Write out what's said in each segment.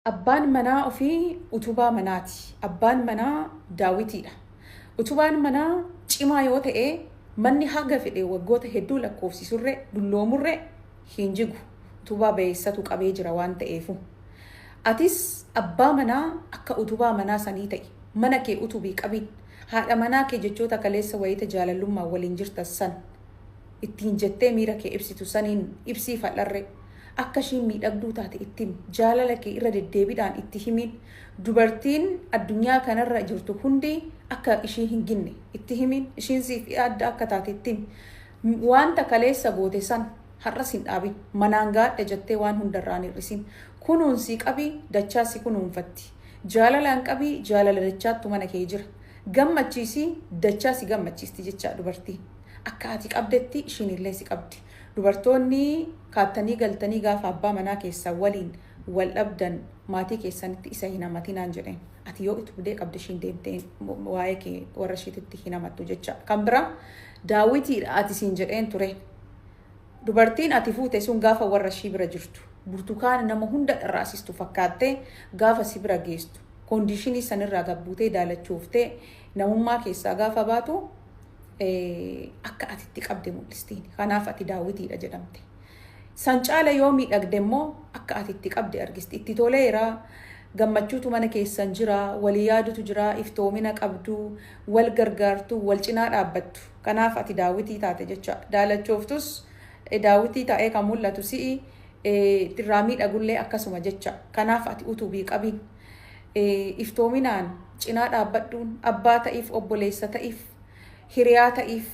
Abbaan manaa ofii utubaa manaati. Abbaan manaa daawwitiidha. Utubaan manaa cimaa yoo ta'e, manni haga fedhe waggoota hedduu lakkoofsisurree dulloomurree hin jigu. Utubaa bayeessatu qabee jira waan ta'eefu. Atis abbaa manaa akka utubaa manaa sanii ta'i. Mana kee utubii qabiin. Haadha manaa kee jechoota kaleessa wayita jaalallummaa waliin jirtan san ittiin jettee miira kee ibsitu saniin ibsii fadharre. Akka ishiin miidhagduu taate itti himi. Jaalala kee irra deddeebiidhaan itti himiin. Dubartiin addunyaa kanarra jirtu hundi akka ishii hin ginne itti himiin. Ishiin siif adda akka taate itti himi. Wanta kaleessa goote san har'as hin dhaabin. Manaan gaadha jettee waan hundarraan hir'isin. Kunuunsii qabii, dachaa si kunuunfatti. Jaalalaan qabii, jaalala dachaattu mana kee jira. Gammachiisii, dachaa si gammachiisti jechaa dubartiin. Akka ati qabdetti ishiin illee si qabdi. Dubartoonni kaattanii galtanii gaafa abbaa manaa keessan waliin wal dhabdan maatii keessanitti isa hin hamatinaan jedheen. Ati yoo utubdee qabde, ishiin deemtee waa'ee kee warra ishiititti hin hamattu jecha. Kan biraa, daawwitiidha ati siin jedheen ture. Dubartiin ati fuute sun gaafa warra ishii bira jirtu burtukaana nama hunda dharraasistu fakkaattee gaafa si bira geessu, condition sanirraa gabbuutee daalachuuftee namummaa keessaa gaafa baatu, akka ati itti qabde mul'istiin. Kanaaf ati daawwitiidha jedhamte. San caala yoo miidhagde immoo akka ati itti qabde argisti. Itti toleera, gammachuutu mana keessan jira, walii yaadutu jira, iftoomina qabdu, wal gargaartu, wal cinaa dhaabbattu. Kanaaf ati daawwitii taate jecha. Daalachooftus daawwitii ta'ee kan mul'atu si'i, irraa miidhagullee akkasuma jecha. Kanaaf ati utubii qabiin. Iftoominaan cinaa dhaabbadhuun, abbaa ta'iif, obboleessa ta'iif, hiriyaa ta'iif.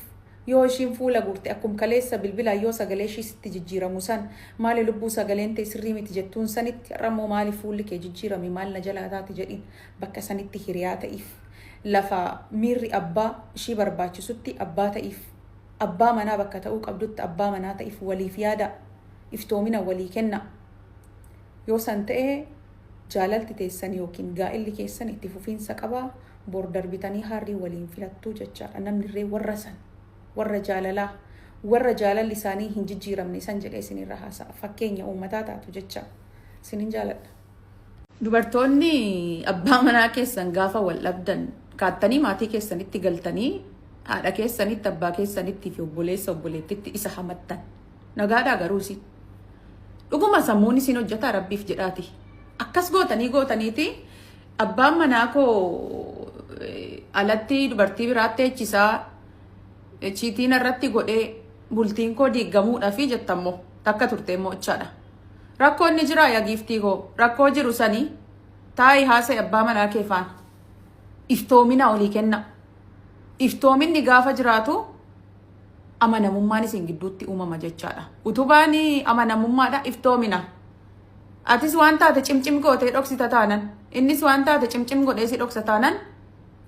Yoo ishiin fuula guurte, akkum kaleessa bilbilaan yoo sagalee ishii sitti jijjiiramu san, "Maali lubbuu, sagaleen ta'e sirrii miti" jettuun sanitti, har'ammoo "Maali fuulli kee jijjiirame? Maal na jalaa taate?" jedhiin. Bakka sanitti hiriyaa ta'iif. Lafa miirri abbaa ishii barbaachisutti abbaa ta'iif. Abbaa manaa bakka ta'uu qabdutti abbaa manaa ta'iif. Waliif yaada, iftoomina walii kenna. Yoo san ta'e, jaalalti teessan yookiin gaa'illi keessan itti fufiinsa qabaa, bor darbitanii haarrii waliin filattuu jechaadha. Namni irree warra san, warra jaalalaa, warra jaalalli isaanii hin jijjiiramne san jedhee isinirra haasa'a. Fakkeenya uummataa taatu jecha. Isinin jaaladha. Dubartoonni abbaa manaa keessan gaafa wal dhabdan kaattanii maatii keessanitti galtanii haadha keessanitti, abbaa keessanitti fi obboleessa obboleettitti isa hamattan. Nagaadhaa garuu isin? Dhuguma sammuun isin hojjetaa? Rabbiif jedhaati. Akkas gootanii gootaniiti, "Abbaan manaa koo alatti dubartii biraatti eechisaa, cheating irratti godhee, bultiin koo diigamuudhaafi" jettammoo takka turte immoo jechaadha. Rakkoo inni jira yaa giiftii koo, rakkoo jiru sanii taa'ii haasa'e abbaa manaa kee faana. Iftoomina olii kenna. Iftoominni gaafa jiraatu amanamummaan isin gidduutti uumama jechaadha. Utubaan amanamummaadha, iftoomina. Atis waan taate cimcim gootee dhoksita taanan, innis waan taate cimcim godhee si dhoksa taanan,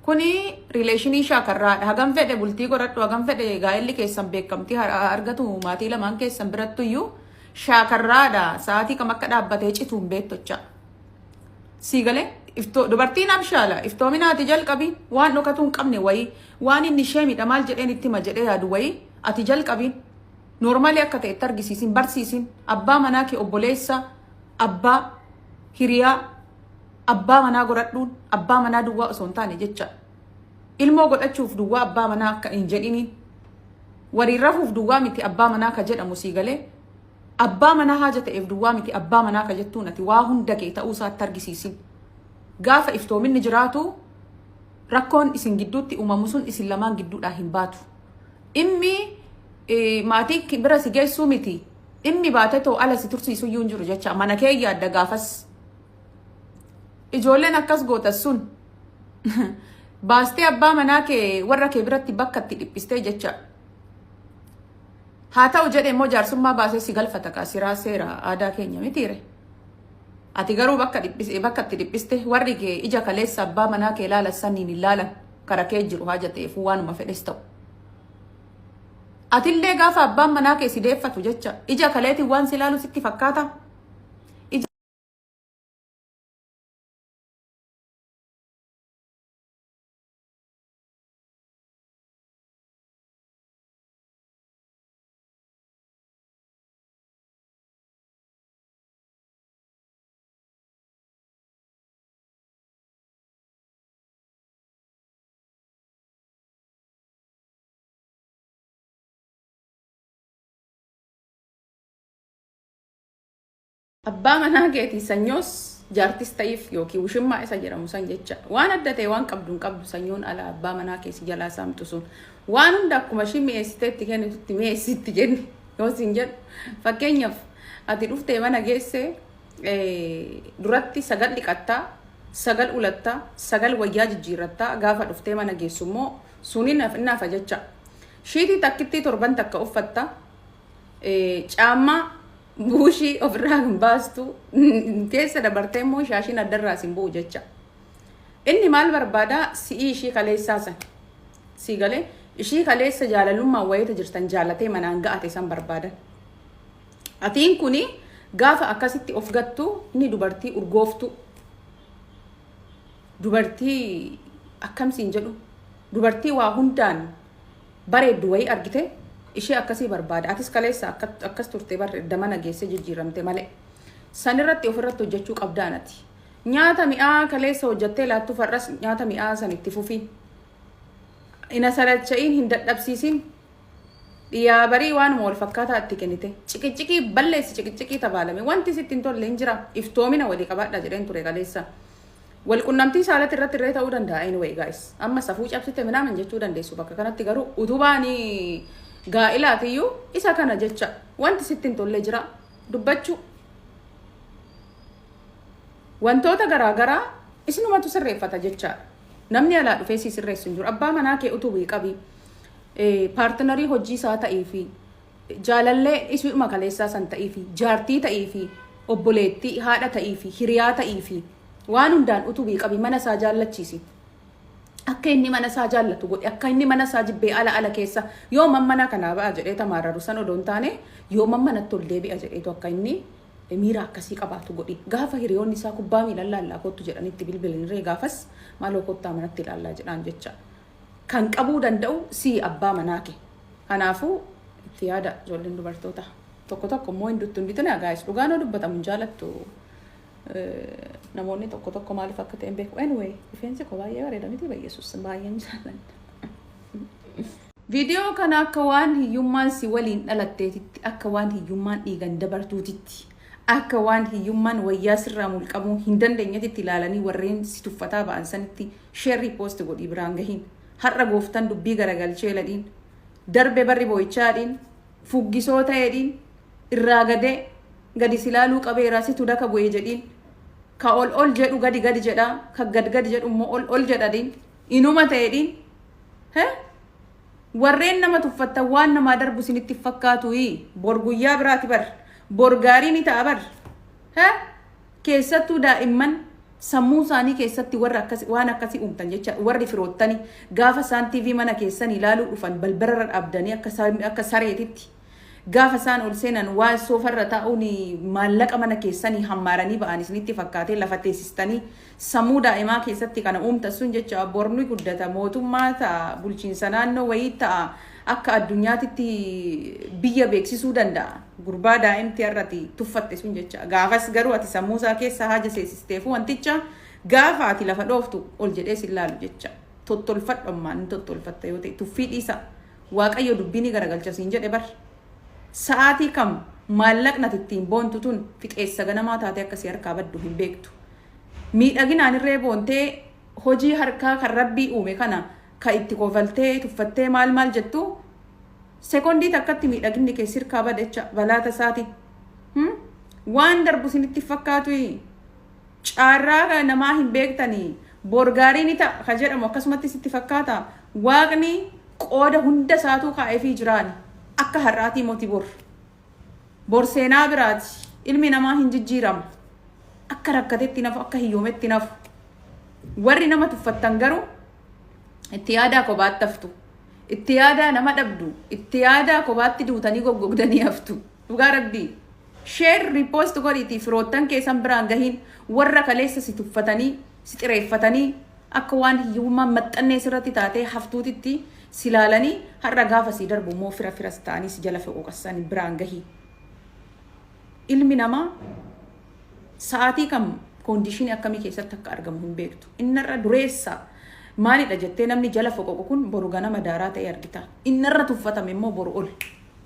kuni relation shaakarraadha. Hagam fedhe bultii godhadhu, hagam fedhe gaa'elli keessan beekamtii argatu maatii lamaan keessan birattuyyuu, shaakarraadha. Sa'aatii kam akka dhaabbatee citu hin beektocha. Sii galee? Iftoo dubartiin abshaala, iftoominaati jalqabiin. Waan dhokatuu hin qabne wayii, waan inni ishee miidha, maal jedheen itti hima jedhee yaadu wayii ati jalqabiin. Normal akka ta'etti argisiisin, barsiisin. Abbaa manaa kee obboleessa, abbaa, hiriyaa, abbaa manaa godhadhuun. Abbaa manaa duwwaa osoo hin taane jecha. Ilmoo godhachuuf duwwaa abbaa manaa akka hin jedhiniin. Waliin rafuuf duwwaa miti abbaa manaa ka jedhamu, sii galee? Abbaa manaa haaja ta'eef duwwaa miti abbaa manaa ka jettuun. Ati waa hunda kee ta'uu isaatti argisiisin. Gaafa iftoominni jiraatu, rakkoon isin gidduutti uumamu sun isin lamaan gidduudhaa hin baatu. Dhimmi maatii bira si geessuu miti. Dhimmi baatee too ala si tursiisu iyyuu hin jiru jecha. Mana kee yaadda gaafas. Ijoolleen akkas gootas sun baastee abbaa manaa kee warra kee biratti bakka itti dhiphistee jecha. Haa ta'u jedhe immoo jaarsummaa baasee si galfata kaa, siraa seera aadaa keenya mitiire. Ati garuu bakka dhiphise, bakka itti dhiphiste, warri kee ija kaleessa abbaa manaa kee ilaalan saniin hin laalan, kara kee jiru haja ta'eef waanuma fedhes ta'u. Atillee gaafa abbaan manaa kee si deeffatu jecha, ija kaleetiin waan si ilaalu sitti fakkaata. Abbaa manaa keetii sanyoos jaartis ta'iif yookiin wushimmaa isa jedhamu san jecha waan adda ta'e waan qabdu hin qabdu. Sanyoon ala abbaa manaa keessi jalaa saamtu sun waan hunda akkuma ishii mi'eessiteetti kennitutti mi'eessitti jenni yoo siin jedhu, fakkeenyaaf ati dhuftee mana geesse duratti sagal dhiqattaa, sagal ulattaa, sagal wayyaa jijjiirrattaa. Gaafa dhuftee mana geessu immoo suniin naafa jecha shiitii takkittii torban takka uffatta, caammaa buushii ofirraa hin baastu, keessa dabartee immoo shaashiin addarraa sin bu'u jecha. Inni maal barbaada? Si'ii ishii kaleessaa san. Sii galee ishii kaleessa jaalalummaan wayiita jirtan jaalatee manaan ga'ate san barbaadan. Atiin kuni gaafa akkasitti of gattu inni dubartii urgooftu, dubartii akkamsiin jedhu, dubartii waa hundaan bareeddu wayii argite ishee akkasii barbaada. Atis kaleessa akkas turte barre mana geessee jijjiiramte malee. Sanirratti ofirratti hojjechuu qabdaan ati. Nyaata mi'aa kaleessa hojjettee laattu farras nyaata mi'aa san itti fufi. Ina salacha'iin, hin dadhabsiisin. Dhiyaa barii waanuma wal fakkaataa itti kennite. Ciqiciqii balleessi, ciqiciqii tabaalame. Wanti sitti hin tolle hin jira. Iftoomina walii qabaadha jedheen ture kaleessa. Walqunnamtii saalatti irratti illee ta'uu danda'a anyway, guys. Amma safuu cabsite minaamin jechuu dandeessu, bakka kanatti garuu utubaan gaa'ilaatiyyuu isa kana jecha. Wanti sitti hin tolle jira dubbachuu. Wantoota garaagaraa isinumatu sirreeffata jechaadha. Namni alaa dhufee si sirreessu hin jiru. Abbaa manaa kee utubii qabi. Partnerii hojii isaa ta'ee fi jaalallee isuma kaleessaa san ta'ee fi jaartii ta'ee fi obboleettii haadha ta'ee fi hiriyaa ta'ee fi waan hundaan utubii qabi, mana isaa jaallachiisi. Akka inni mana isaa jaallatu godhe, akka inni mana isaa jibbee ala ala keessa yoo mana kanaa ba'a jedhee tamaararu san odoo hin taane, yoo manatti ol deebi'a jedheetu akka inni miira akkasii qabaatu godhi. Gaafa hiriyoonni isaa kubbaa miila laallaa kottu jedhanitti bilbilanirree gaafas maaloo kottaa manatti ilaallaa jedhaan jecha. Kan qabuu danda'u si abbaa manaa kee. Kanaafuu itti yaada, ijoolleen dubartoota. Tokko tokko immoo hin duttu, hin bituna guys, dhugaan yoo dubbatamu hin jaalattu. Namoonni tokko tokko maaliif akka ta'e hin beeku. Anyway, rifeensi koo baay'ee bareeda miti? Bayyesus baay'een jaalladha. Viidiyoo kana akka waan hiyyummaan si waliin dhalatteetitti, akka waan hiyyummaan dhiigan dabartuutitti, akka waan hiyyummaan wayyaa sirraa mulqamuu hin dandeenyetitti ilaalanii warreen si tuffataa ba'an sanitti share, post godhii biraan gahiin. Har'a gooftaan dubbii garagalchee ladhiin. Darbe barri boo'ichaadhiin, fuggisoo ta'eedhiin, irraa gadee gadi si ilaaluu qabeeraa situ daka bu'ee jedhiin. Ka ol ol jedhu gadi gadi jedhaa, ka gad gadi jedhu immoo ol ol jedhadhiin. Inuma ta'eedhiin. Warreen nama tuffattan waan namaa darbu isinitti fakkaatu, bor guyyaa biraati bar, bor gaarii ni ta'a bar. Keessattuu daa'imman sammuu isaanii keessatti warra akkas waan akkasii uumtan jecha, warri firoottani gaafa isaan TV mana keessan ilaaluu dhufan balbalarra dhaabdanii akka sareetitti gaafa isaan ol seenan waan soofarra taa'uun maallaqa mana keessanii hammaaranii ba'an isinitti fakkaatee lafa teessistanii sammuu daa'imaa keessatti kana uumtan sun jecha, borni guddata, mootummaa ta'a, bulchiinsa naannoo wayii ta'a, akka addunyaatitti biyya beeksisuu danda'a gurbaa daa'imti irratti tuffatte sun jecha. Gaafas garuu ati sammuu isaa keessa haja seesisteefu wanticha gaafa ati lafa dhooftu ol jedhee si ilaalu jecha. Tottolfadhu, ammaan ni tottolfatta yoo ta'e tuffii dhiisa. Waaqayyo dubbii ni garagalcha siin jedhe bar. Sa'aatii kam maallaqni ati ittiin boontu tun fixeessa ganamaa taatee akkasii harkaa baddu hin beektu. Miidhaginaan irree boontee hojii harkaa kan rabbii uume kana ka itti kofaltee tuffattee maal maal jettu, sekondii takkatti miidhaginni kee sirkaa badecha balaa tasaati. Waan darbu isinitti fakkaatu, caarraa namaa hin beektanii, bor gaarii ni ta'a ka jedhamu akkasumatti sitti fakkaata. Waaqni qooda hunda isaatuu kaa'eefii jiraan akka har'aatii moti bor. Bor seenaa biraati. Ilmi namaa hin jijjiiramu. Akka rakkatetti nafu, akka hiyyoometti nafu. Warri nama tuffattan garuu itti yaadaa, kophaatti haftu. Itti yaadaa, nama dhabdu. Itti yaadaa, kophaatti duutanii goggogdanii haftu. Dhugaa rabbii. Share, repost godhiitii firoottan keessan biraan gahiin, warra kaleessa si tuffatanii si xireeffatanii akka waan hiyyummaan maxxannee sirratti taatee haftuutitti si ilaalanii, har'a gaafa si darbu immoo fira firas ta'anii si jala fe'uqassan biraan gahii. Ilmi namaa sa'aatii kam conditionii akkamii keessatti akka argamu hin beektu. Innarra dureessa maalidha jettee namni jala foqoqu kun boru ganama daaraa ta'e argita. Innarra tuffatame immoo boru ol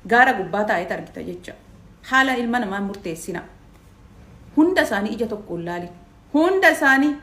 gaara gubbaa taa'eet argita jecha. Haala ilma namaa murteessina. Hunda isaanii ija tokkoon laali. Hunda isaanii.